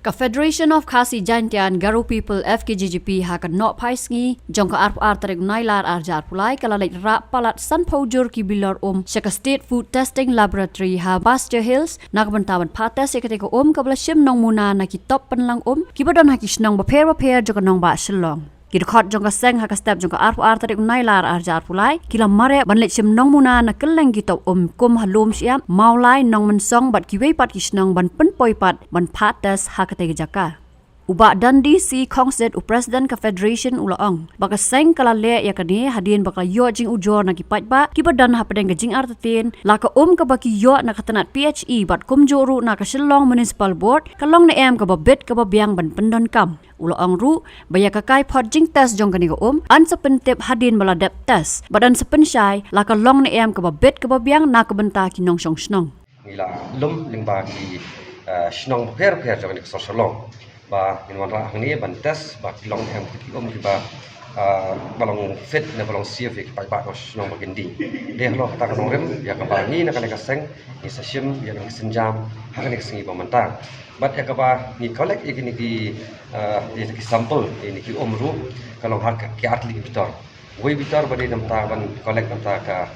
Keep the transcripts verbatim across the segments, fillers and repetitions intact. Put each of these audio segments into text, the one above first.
Ka Federation of Khasi Jaintia and Garo People, F K G G P, ha ka nohphai sngi jong ka arphew ar tarik u Nailar arhajar arphew lai, ka la leit rah palat sanphew jur ki bilor um sha ka State Food Testing Laboratory ha Pasture Hills, na ka bynta ban phah test ïa katei ka um kaba la shim nongmuna na ki top pynlang um kiba don ha ki shnong bapher bapher jong ka nongbah Shillong. Ki dkhot jong ka seng ha ka step jong ka arphew ar tarik u Nailar arhajar arphew lai, ki la mareh ban leit shim nongmuna na kylleng ki top um kum ha Lumshyiap, Mawlai, Nongmynsong bad kiwei pat ki shnong ban pynpoi pat ban phah test ha katei ka jaka. U Bah Dundee C Khongsit, u President ka Federation, u la ong ba ka seng ka la leh ïa kane hadien ba ka la ïoh jingujor na ki paidbah kiba don hapdeng ka jingartatien la ka um kaba ki ïoh na ka tnat P H E bad kumjuh ruh na ka Shillong Municipal Board ka long ne em kaba bit kaba biang ban pyndonkam. U la ong ruh ba ïa ka kaiphod jingtest jong kane ka um yn sa pyntip hadien ba la dep test bad yn sa pynshai la ka long ne em kaba bit kaba biang na ka bynta ki nongshong shnong. Ngi la lum lyngba ki, eh, shnong bapher bapher jong kane ka sor Shillong ba ngin wanrah hangne ban test ba ki long ne em ki um kiba, eh, ba long fit ne ba long safe ïa ki paidbah nongshong shnong ba kin die. Dei halor kata ka nongrim ïa kaba ngi na kane ka seng ngi sa shim ïa kane ka sienjam ha kane ka sngi ba mynta. Bad ïa kaba ngi collect ïa kine ki, eh, ïa ki sample ïa kine ki um ruh ka long ha ki artylli ki bitor. Wei bitor ba dei namar ban collect namar ka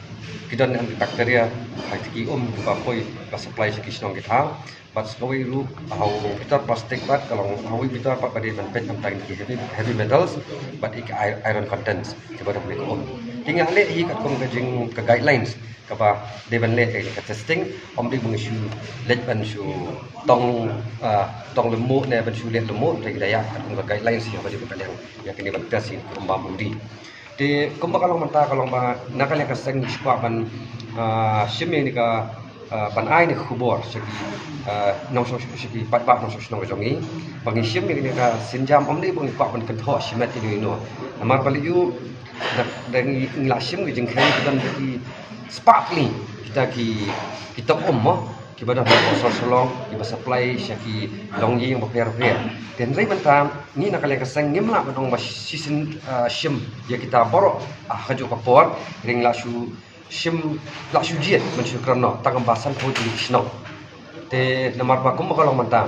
ki don em bacteria ha ki um ba poi ba supply sha ki shnong ki thaw. Bad sa kawei ruh ha u bitor plastic bad ka long ha wei bitor bad ba dei ban peit namar ki heavy, heavy metals bad ki i-, iron contents kiba don ha ki um. Ki ngi leh hi katkum ka jing ka guidelines kaba dei ban leh ka testing, ym dei ban shu leit ban shu tong, ah, tong lemo ne ban shu leh lemo, te ki da ïa katkum ka guidelines ïa ba dei ban leh ïa kine ban test ïa ki um bam um die. Te kumba ka long mynta ka long ba na ka liang ka seng ngi shu kwah ban, ah, shim ïa kane ka, ah, ban ai ne ka khubor sha ki, ah, nongshong, sha ki paidbah nongshong shnong ka jong ngi ba ngi shim ïa kane ka sienjam, ym dei ba ngi kwah ban kynthoh shimet ïa kino kino. Namar ba lei u da, da ngi, ngi la shim ka jingkheiñ ki don ki spah tylli kita ki, ki top um mo kiba don hapoh sor Shillong kiba supply sha ki longïing bapher bapher. Te hynrei mynta ngi na ka liang ka seng ngim lah ban ong ba shisien, ah, shim ïa kita baroh, ah, ha kajuh ka por, hynrei ngi la shu shim, la shu jied ban shu kren noh tang ba sanphew tylli ki shnong. Te namar ba kumba ka long mynta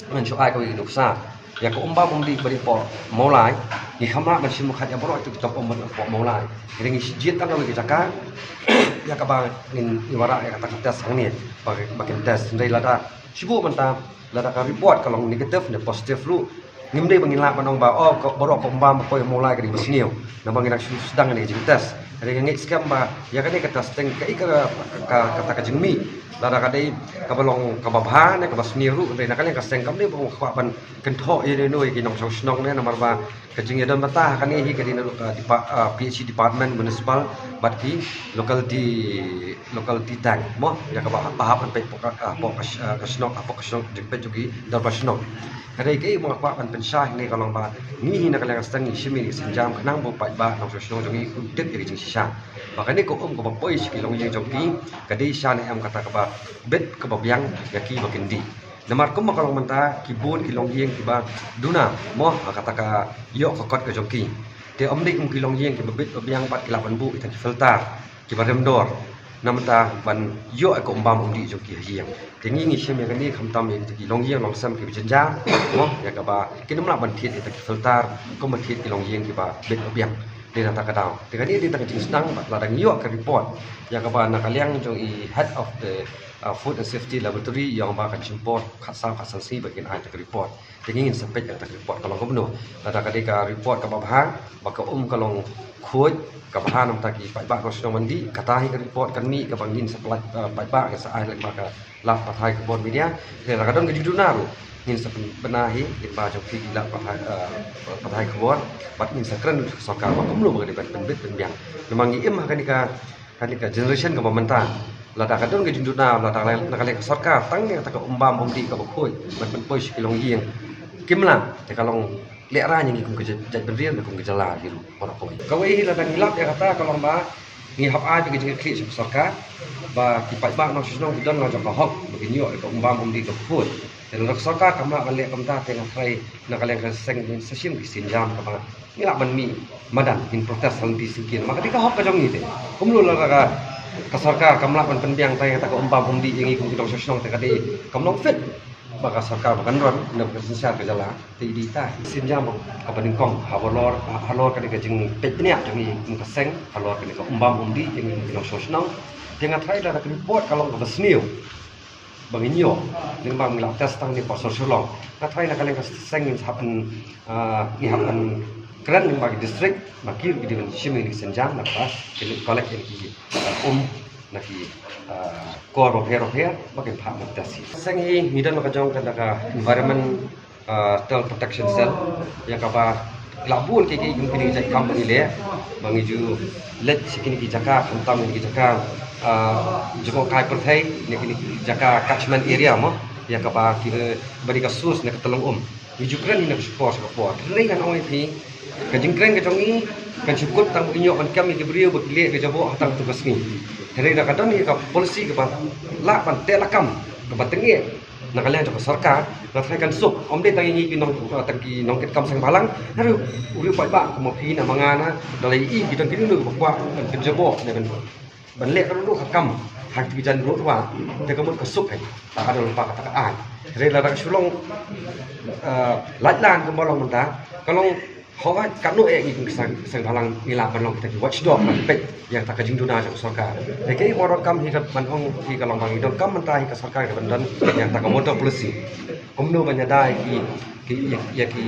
ngan shu ai kawei ka nuksa ïa ka um bam um die ba dei hapoh Mawlai. Ngi kham lah ban shim khat ïa baroh ïa ki top um ba hapoh Mawlai. Hynrei ngi jied tang kawei ka jaka ïa kaba ngin, ngin wanrah ïa kata ka test hangne ba, ba kin test. Hynrei lada shu buh mynta lada ka report ka long negative ne positive ruh, ngim dei ba ngin lah ban ong ba, oh, ka baroh ka um bam ba poi ha Mawlai ka dei ba sniew. Namar ngi dang shu sdang ïa kane ka jingtest. Hynrei nga ngeit skhem ba ïa kane ka testing kaei ka, ka, kata ka jingmih, lada ka dei kaba long kaba bha ne kaba sniew ruh, hynrei na ka liang ka seng kam dei ba nga kwah ban kynthoh ïa kino kino ïa ki nongshong shnong ne, namar ba ka jingïadon bynta ha kane hi ka dei na, uh, depa-, uh, P H E department municipal bad ki locality, locality tank mo, ïa kaba hap, ba hap ban peit hapoh ka, uh, hapoh ka sh-, uh, ka shnong, hapoh ka shnong jingpeit jong ki dorbar shnong. Ka dei kaei ba nga kwah ban pynshai hangne ka long ba ngi hi na ka liang ka seng ngi shim ïa kane ka sienjam khnang ba u paidbah nongshong shnong jong ngi un tip ïa ka jingshisha ba kane ka um kaba poi sha ki longïing jong ki ka dei shisha ne em kata kaba bit kaba biang ïa ki ba kin die. Namar kumba ka long mynta ki bun ki longïing kiba duna mo ha kata ka ïoh ka kot ka jong ki. Te ym dei kum ki longïing kiba bit ba biang bad ki lah ban buh ita ki filter kiba rim dor na bynta ban ïoh ïa ka um bam um die jong ki ha ïing. Te ngi ngi shim ïa kane khamtam ïa kita ki longïing longsem kiba jynjar mo ïa kaba kin ym lah ban thied ïa kita ki filter kumba thied ki longïing kiba bit ba biang. Dei na kata ka daw te kane dei kata ka jingsdang bad lada ngi ïoh ka report ïa kaba na ka liang jong i head of the, uh, food and safety laboratory ïa ba kan shim por khatsaw khatsan sngi ba kin ai ïa ka report. Te ngin sa peit ïa kata ka report ka long kumno. Lada ka dei ka report kaba bha ba ka um ka long khuid kaba bha na bynta ki paidbah nongshong shnong ban die, kata hi ka report kan mih kaba ngin sa pynlait, eh, paidbah ngin sa ai lem bad ka lad pathai khubor media. Te lada ka don ka jingduna ruh ngin sa pyn-, pynbna hi lyngba jong phi ki lad pathai, eh, pathai khubor bad ngin sa kren ruh sha ka sorkar ba kumno ba ka dei ban pynbit pynbiang. Namar ngi im ha kane ka kane ka generation kaba mynta. Lada ka don ka jingduna, lada ka, na ka liang ka sorkar tang ïa kata ka um bam um die kaba khuid ban pynpoi sha ki longïing, kim lah, te ka long lehraiñ ïa ngi kum ka jait, jaitbynriew ne kum ka jylla hi ruh baroh kawei. Kawei hi lada ngi lap ïa kata ka long ba ngi hap ai ka jingkitkhlieh sha ka sorkar ba ki paidbah nongshong shnong ki don la jong ka hok ba kin ïoh ïa ka um bam um die kaba khuid. Te lada ka sorkar kam lah ban leh kumta te nga tharai na ka liang ka seng ngin sa shim ki sienjam kaba ngi lah ban mih madan, ngin protest ha lynti syngkien. Namar ka dei ka hok ka jong ngi te. Kumno lada ka, ka sorkar kam lah ban pynbiang tang ïa kata ka um bam um die ïa ngi kum ki nongshong shnong te ka dei kam long fit. Ba ka sorkar ba kan ron na ka synshar ka jylla te i dei ta synjam ba ka ba nyngkong ha ba lor ha lor ka dei ka jingpeit bniah jong i kum ka seng ha lor ka dei ka umbam umdih jong i nongshong shnong. Te nga tharai da ka report ka long ka ba sniew ba ngin ïoh lyngba ngi la test tang ni por sor sor long. Nga tharai na ka liang ka seng ngin hap ngi hap kren lyngba ki district ba ki ruh ki dei ban shim ïa ki synjam na ka ba ki collect ïa ki um na ki kor bapher bapher ba kin phah ban test hi. Seng hi ngi don la ka jong ka da ka environment ah, Environmental Protection Cell ïa kaba la bun ki ki ki ki jait kam ba ngi leh ba ngi ju leit sha kine ki jaka khamtam kine ki jaka ah, jaka kai pyrthei ne kine ki jaka catchment area mo ïa kaba ki eh, ba dei ka source ne ka tyllong um. Ngi ju kren hi na ka shipor sha ka por. Hynrei ngan ong ïa phi ka jingkren ka jong ngi kan shu kut tang ba ngi ïoh ban kam ïa ki briew ba ki leh ka jaboh ha tang tu ka sngi. Hynrei da ka don hi ka policy kaba lah ban teh lakam kaba tengeh na ka liang jong ka sorkar, nga tharai kan suk, ym dei tang ïa ngi ki nong tang ki nongkit kam seng bhalang, na ruh u riew paidbah kum ma phi na ma nga na, da la ïohi ki don kino kino ba kwah ban pynjaboh ne ban ban leh ka ruh ka kam ha ki jan ruh wa, te ka mut ka suk hai, ta ka don pa ka ta ka ai. Hynrei lada ka shu long lait lan kumba long mynta, ka long Hooid, katno eh ngi kum ki seng, seng bhalang ngi lah ban long kita ki watchdog ban peit ïa kata ka jingduna jong ka sorkar. Te kaei ba donkam hi ka ban ong hi ka long ba ngi donkam mynta hi ka sorkar ka ban don ïa kata ka water policy. Kumno ban ïada ïa ki, ki, ïa, ïa ki,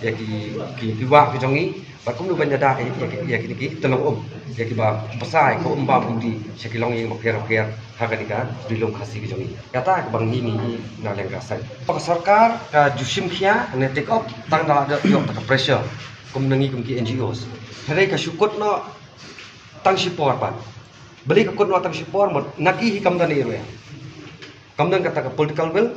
ïa ki, ki, ki wah ki jong ngi, bad kumno ban ïada ïa ki, ïa ki, ïa ki tyllong um, ïa kiba bsa ïa ka um bam um dih sha ki longïing bapher bapher. Ha kane ka Ri Lum Khasi ka jong ngi. Kata kaba ngi ngi ngi na liang ka seng. Ka sorkar ka ju shim khia ne take off tang da la dei ïoh ta ka pressure. Kum na ngi kum ki N G Os. Hynrei ka shu kut noh tang shipor pat. Balei ka kut noh tang shipor, mut na ki hi kam don ïa ruh. Kam don kata ka political will.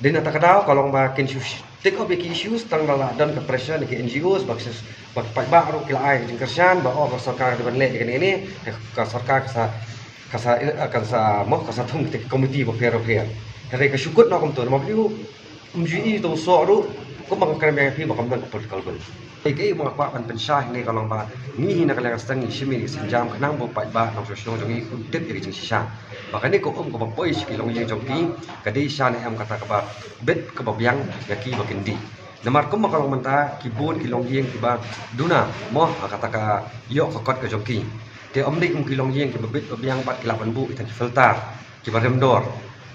Dei na kata ka daw ka long ba kin shu take off ïa ki issues tang ba la don ka pressure na ki N G Os ba ki, ba ki paidbah ruh ki la ai ka jingkyrshan ba oh ka sorkar ka dei ban leh ïa kane kane, ka sorkar ka sa, ka sa, ka sa mo, ka sa thung kita ki komiti bapher bapher. Hynrei ka shu kut noh kumto namar ba ym ju i to soh ruh kumba nga kren ïa phi ba kam don ka political will. Kaei kaei ba nga kwah ban pynshai hangne ka long ba ngi hi na ka liang ka seng ngi shim ïa ki sienjam khnang ba u paidbah nongshong shnong jong ngi un tip ïa ki jingshisha. Ba kane ka um kaba poi sha ki longïing jong ki ka dei sha ne em kata kaba bit kaba biang ïa ki ba kin dih. Namar kumba ka long mynta ki bun ki longïing kiba duna mo ha kata ka ïoh ka kot ka jong ki. Te ym dei kum ki longïing kiba bit ba biang bad ki lah ban buh ita ki filter kiba rem dor.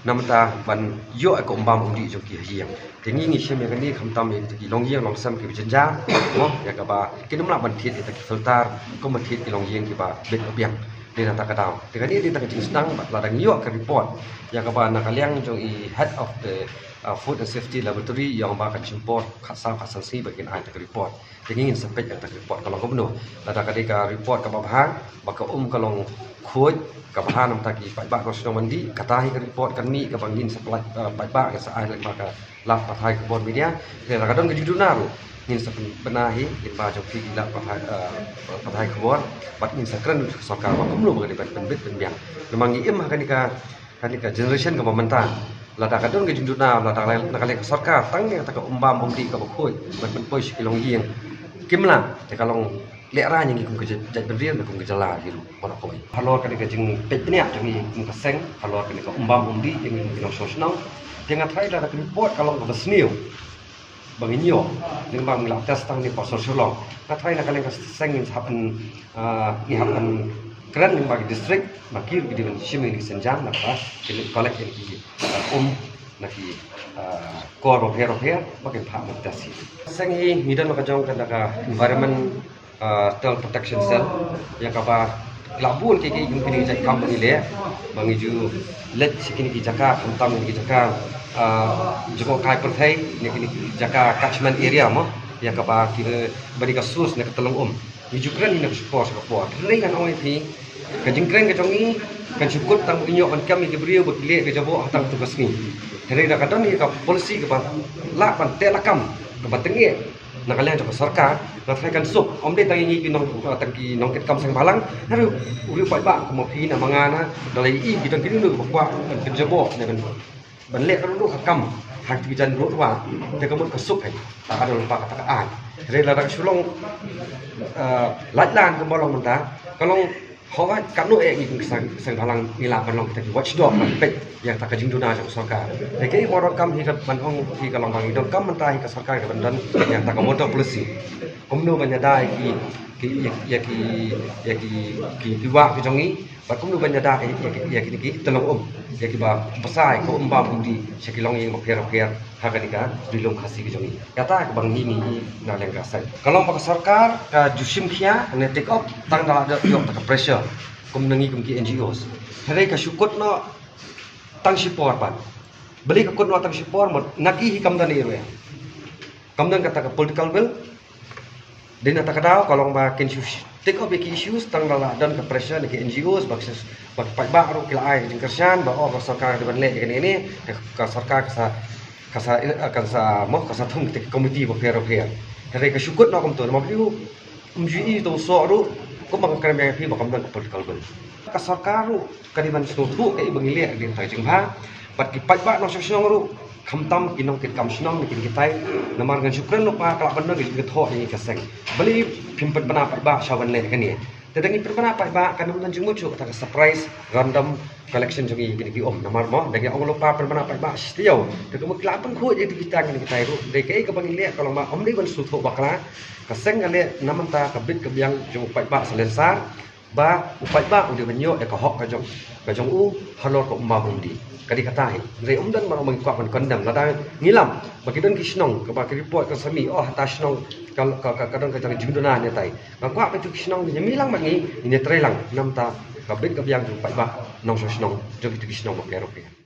Namar ta ban ïoh ïa ka um bam um dih jong ki ha ïing. Te ngi ngi shim ïa kane khamtam ïa kita ki longïing longsem kiba jynjar mo ïa kaba kin ym lah ban thied ïa kita ki filter kumba thied ki longïing kiba bit ba biang. Dei na kata ka daw. Te kane dei kata ka jingsdang bad lada ngi ïoh ka report ïa kaba na ka liang jong i head of the uh, Food and Safety Laboratory ïa ong ba kan shim por khatsaw khatsan sngi ba kin ai kata ka report. Te ngi ngin sa peit ïa kata ka report ka long kumno. Lada ka dei ka report kaba bha ba ka um ka long khuid kaba bha namar ta ki paidbah nongshong shnong ban dih, kata hi ka report kan mih kaba ngin sa pynlait, eh, paidbah ngin sa ai lem bad ka lad pathai khubor media. Te lada ka don ka jingduna ruh ngin sa pynbna hi ïa ba jong phi ki lad pathai, eh, pathai khubor bad ngin sa kren ruh ka sorkar ba kumno ba ka dei ban pynbit pynbiang. Namar ngi im ha kane ka Kane ka generation kaba mynta lada ka don ka jingduna lada na ka liang ka sorkar tang ïa kata ka um bam um dih kaba khuid ban pynpoi sha ki longïing. Kim lah te ka long lehraiñ ïa ngi kum ka jait bynriew ne kum ka jylla hi ruh baroh kawei. Halor kane ka jingpeit bniah jong ngi kum ka seng halor kane ka um bam um dih jong ngi kum ki nongshong shnong. Te nga tharai lada ka report ka long kaba sniew ba ngin ïoh lyngba ngi la test tang ni por sor sor long. Nga tharai na ka liang ka seng ngin hap ngi hap kren lyngba ki district ba ki ruh ki dei ban shim ïa ki sienjam na ka ba kin collect ïa ki um na ki kor bapher bapher ba kin phah ban test hi. Seng hi ngi don la ka jong ka da ka environment Environmental Protection Cell ïa kaba la bun ki ki ki jait kam ba ngi leh ba ngi ju leit sha kine ki jaka khamtam kine ki jaka jaka kai pyrthei ne kine ki jaka catchment area mo ïa kaba ki ba dei ka source ne ka tyllong um. Ngi ju kren hi na ka shipor sha ka por. Hynrei ngan ong ïa phi ka jingkren ka jong ngi kan shu kut tang ba ngi ïoh ban kam ïa ki briew ba ki leh ka jaboh ha tang tu ka sngi. Hynrei da ka don hi ka policy kaba lah ban teh lakam kaba tengeh na ka liang jong ka sorkar, nga tharai kan suk, ym dei tang ïa ngi ki nong, tang ki nongkit kam seng bhalang, na ruh u riew paidbah kum ma phi na ma nga na, da la ïohi ki don kino kino ba kwah ban pynjaboh ne ban, ban leh ka ruh ka kam ha ki jan ruh wa, te ka mut ka suk hai, ta ka don pa ka ta ka ai. Hynrei lada ka shu long lait lan kumba long mynta, ka long Hooid, katno eh ngi kum ki seng, seng bhalang ngi lah ban long kita ki watchdog ban peit ïa kata ka jingduna jong ka sorkar. Te kaei ba donkam hi ka ban ong hi ka long ba ngi donkam mynta hi ka sorkar ka ban don ïa kata ka water policy. Kumno ban ïada ïa ki, ki, ïa, ïa ki, ïa ki, ki, ki wah ki jong ngi, bad kumno ban ïada ïa ki, ïa ki, ïa ki, ki tyllong um, ïa kiba bsa ïa ka um bam um dih sha ki longïing bapher bapher ha kane ka Ri Lum Khasi ka jong ngi. Kata kaba ngi ngi i na liang ka seng. Ka long ba ka sorkar ka ju shim khia ne take off tang da la dep ïoh ta ka pressure kum na ngi kum ki N G Os. Hynrei ka shu kut noh tang shipor pat. Balei ka kut noh tang shipor? Mut na ki hi kam don ei ruh ïa, kam don kata ka political will. Dei na kata ka daw ka long ba kin shu take off ïa ki issues tang da la don ka pressure na ki N G Os, ba ki, ba ki paidbah ruh ki la ai ka jingkyrshan ba oh ka sorkar ka dei ban leh ïa kane kane, ka, ka sorkar ka sa, ka sa, ka sa mo, ka sa thung kita ki komiti bapher bapher. Hynrei ka shu kut noh kumto, namar balei? Um ju i to u soh ruh, kumba nga kren ïa phi ba kam don ka political will. Ka sorkar ruh ka dei ban sngewthuh kaei ba ngi leh, ka dei ban tang jingbha. Bad ki paidbah nongshong shnong ruh, khamtam ki nongkitkam shnong ne kin kitai. Namar ngan shu kren lypa ka lah ban don ka jingkynthoh ïa ngi ka seng. Balei phim pynbna paidbah sha ban leh kane? Te da ngi pynbna paidbah kan ym don jingmut shuh kata ka surprise random collection jong ngi ïa kine ki um. Namar mo, da ngi ong lypa pynbna paidbah shi taïew, te kumno ki lah pynkhuid ïa kita ngi ne kitai ruh? Dei kaei kaba ngi leh ka long ba ym dei ban sngewthuh bakla. Ka seng ka leh na mynta ka bit ka biang jong u paidbah Salensar, ba u paidbah u dei ban ïoh ïa ka hok ka jong, ka jong u halor ka um bam um dih. Ka dei kata hi. Hynrei ym don ba ngi kwah ban condemn. Lada ngi lam ba ki don ki shnong kaba ki report ka sa mih, oh, hata shnong ka, ka, ka, ka don ka jong jingduna ne tai. Nga kwah ba kitu ki shnong ngin ïa mih lang bad ngi, ngin ïa trei lang na bynta ka bit ka biang jong u paidbah nongshong shnong jong kitu ki shnong bapher bapher.